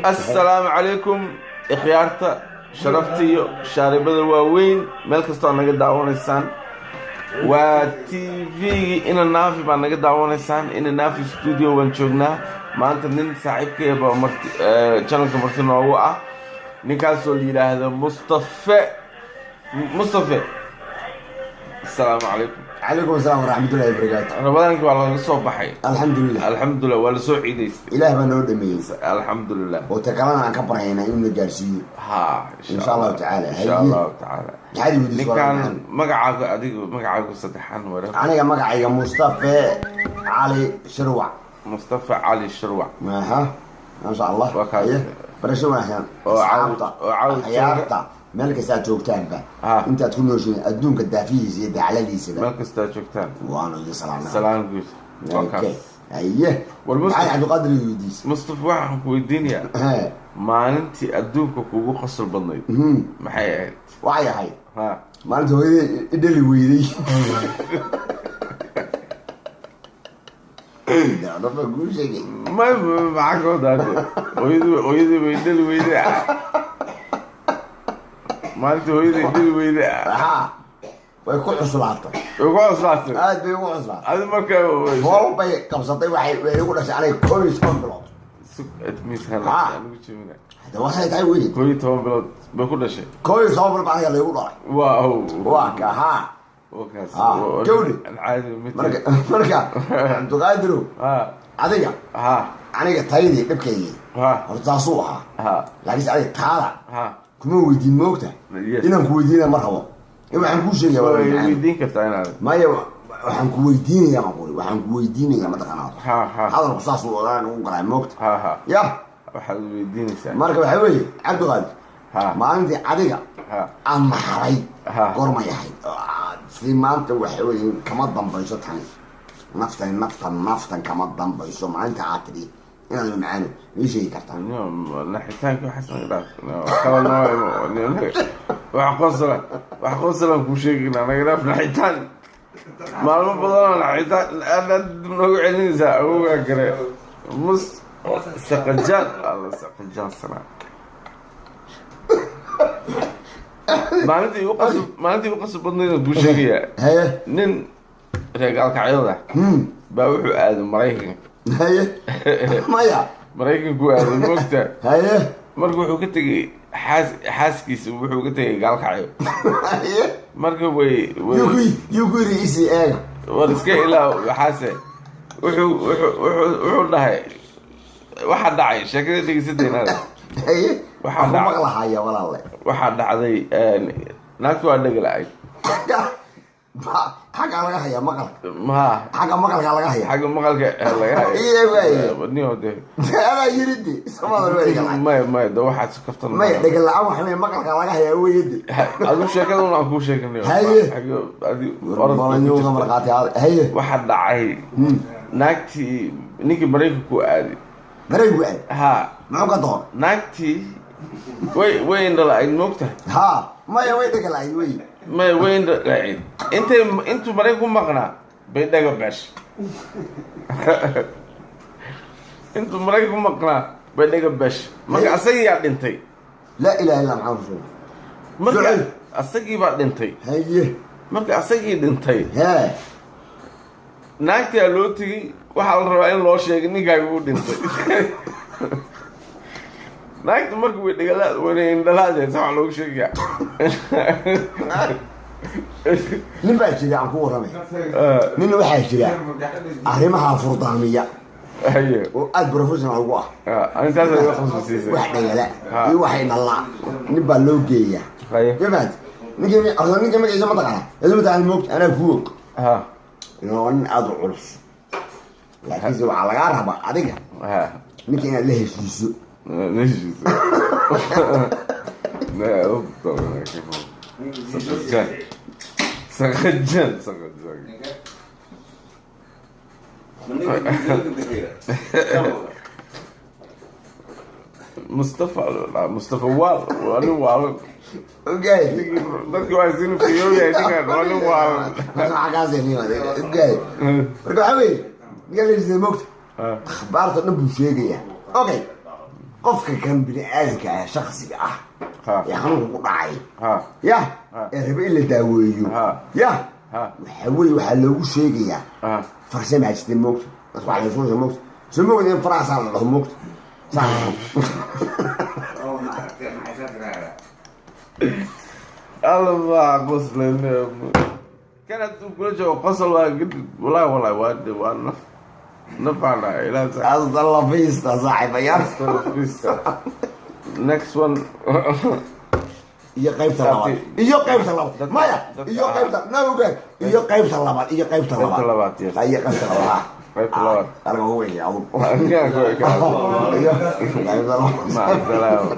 Assalaamu calaykum, ikhyaarta sharafta iyo shaaribada waaweyn, meel kastoo aad naga daawanaysaan. Waa TV-gii Ina Naafi baa naga daawanaysaan. Ina Naafi Studio waan joognaa maanta. Nin saaxiibkaya baa marti channelka marti noogu ah, ninkaasoo la yidhaahdo Mustafe. Mustafe, assalaamu calaykum. Calaykum asalaam waraxmatullahi wabarakaatu. Ramadaankii waa laga soo baxay. Alxamdulilah. Alxamdulilah, waa lasoo ciidaystay. Ilaah baa noo dhameeyey. Alxamdulilah. Oo ta kalena aan ka baryaynaa inuu na gaarsiiyo. Ha. Insha Allahu tacaala. Insha Haye. Allahu tacaala. Maxaad weydiisay? Ninkan walaal? magacaaga, adigu magacaagu saddexan wara. Aniga magacayga Mustafe Cali Shirwac. Mustafa Cali Shirwac. Aha, maasha Allah. Waa kaas. Haye. Barasho wanaagsan. Oo asxaabta, oo caawi akhyaarta, meel kasta aad joogtaanba, intaad ku nooshiin adduunka daafihiisa iyo dacladiisaba, meel kastaa joogtaan, waanu idin salaamnaa. Salaan guud waa kaas. Okay. Haye. War Mustafa- Maxaad Cabdiqaadir weydiisay? Mustafa, waxaan ku weydiinayaa, maalintii adduunka kugu qosol badnayd maxay ahayd? Waxay ahayd ha maalinta hooyadii idhali weyday. Daba kuu sheegay. Ma maxaa ka wadaade? Hooyadii bay dhali weyday. Maalintii hooyadii dhali weyday. Ha, way ku cuslaatay. Way ku cuslaatay. Aad bay ugu cuslaatay. Adi marka Fool bay qabsatay. Waxay igu dhashay aniga 11 bilood. Miisaan Ha. lagu jebina. Hada waxay tahay wey. 11 bilood bay ku dhashay. 11 bilood baa aniga laygu dhalay. Wow. Waa ka ha. Wakaas. Ha, gawdhi. Caadi mid. Marka Cabdiqaadirow, adiga aniga taydii dhibkaygii horta taasuu ahaa, laakiinse adiga taada kuma weydiin, moogta? Yes. Inaan ku weydiinaya ma rabo. In waxaan kuu sheegaya waa Way macaan. weydiin kartaa inaad Maya, waxaan ku weydiinaya ma quri, waxaan ku weydiinaya mataqaanaa? Ha ha. Hadalku saas uu ogaan ugu galaa, moogta? Ha ha. Ya. Waxaad weydiinaysaa. Marka waxaa weeye, Cabdiqaadir, maalintii adiga aan naxaray goormay ahayd? Oo aad si maanta waxa weeye kama dambayso tani, naftani, naftan, naftan kama dambayso, maalinta aad tidhi inaad macaano ii sheegi kartaa? Naxitaanka waxaas naga dhaaf. Kala noo wax qosla, wax qoslaan kuu sheegaynaa. Naga dhaaf naxitaan. Maalmo badanoo naxitaan aad dib noogu celinaysaa. Awowgaa gare mus saqajaan alla saqajaan sanaa. Maalintii igu qasab badnayd kuu sheegayaa. Haye. Nin reer Gaalkacyada baa wuxuu aaday Maraykanka. Haye, maya. Maraykanku aaday, moogta? Haye. Marka wuxuu ka tegey xaaskiisa, wuxuu ka tegey Gaalkacyo. Haye. Marka way Yuu ku yiri isi eega? War iska ilaa waxaase wuxuu dhahay waxaa dhacay sheekada dhegeysadaynaada. Haye. Waxaa Waxaan ku dhacay- maqlahaya, walaalle. Waxaa dhacday, naagtu waa dhega la-ayd. Xaggaa laga hayaa maqalka? Ma Xagga maqalkaa laga hayaa? Xagga maqalka laga Iye, waaye. hayo niyo de. Adaa yiridi samada waa dhega la-aan. Maya, de waxaad kaftan. Maya, dhega la-aan waxa weeye maqalkaa laga hayaa weyadi. Adigu sheekada un aan kuu sheegnay. Haye. Adi orodka ku Balayuga jirta. Markhaati aad haye. Waxaa dhacay, naagtii ninkii Maraykanku aaday. Maraygu aad? Ha. Muxuu ka doon? Naagtii way indhala-ayd, moogtahay? Ha, maya, way dhega la-ayd wey. May, way indhala-ayd. Intuu Maraykanku maqnaa bay dhaga beeshay. Intuu Maraykanku maqnaa bay dhaga beeshay. Marka asagiyaa dhintay. Laa ilaha illa Maxamed rasuul. Marka Ducay. asagii baa dhintay. Haye. Marka asagii dhintay, hee naagtii loo tegey. Waxaa la rabaa in loo sheegay ninkaaga uu dhintay. Naagta marka way dhagala, wayna indhalaadeen, sa wax loogu sheegaya. Nin baa jira aan ku warramay. Nin waxaa jira arrimaha furdaamiya oo aada professional ugu ah. Arintaas iga qososiisay. Wax dhagala iyo waxay dhalaa nin baa loo geeyaa. Ma fahanti? Ninka horta, ninka magaciisa ma taqaana? Adu ma taqaana, moogta? Anaa ku og. Inuu waa nin aada u culus, laakiinse waxaa lagaa rabaa adiga ninka inaad la heshiiso. Heshiisa. Saqajan, saqajan, saqajan. Mustafa, Mustafa Waal, waa nin waalan. Okay. Dadki waa sin fiyooyahay, ninkan waa nin waalan. Okay, marka waxaa weeye ninka la heshiisay, moogta, akhbaarta dhan buu sheegayaa. Okay, qofka kan bini aadamka ah, shaksiga ah ee xanuunka ku dhacay ya ee raba in la daaweeyo ya waxaa weye, waxaa loogu sheegayaa farsamaa jirta, moogta. Dadka waxaa lagu sheegaya, moogta, soo moogta, in farahaasaa la dhaho, moogta. Saa. Oo maaragtay, maxay tiraahdaa? Alla waa qosle. Kan hadduu kula joogo qosol waa gedi. Wallahi, wallahi, waa naf nafaan dhahay ilaa Hasta la vista, saaxiibayaal. Hasta la vista. Next one. Iyo qaybta labaad, iyo qaybta labaad, maya, iyo qaybta nawga, iyo qaybta labaad, iyo qaybta Qaybta labaad. labaad, yes. Iyo qaybta labaad. Qaybta labaad. Aniga ugu weyn adugu. Aniga ku ekaado. Iyo qaybta labaad. Maca salaama.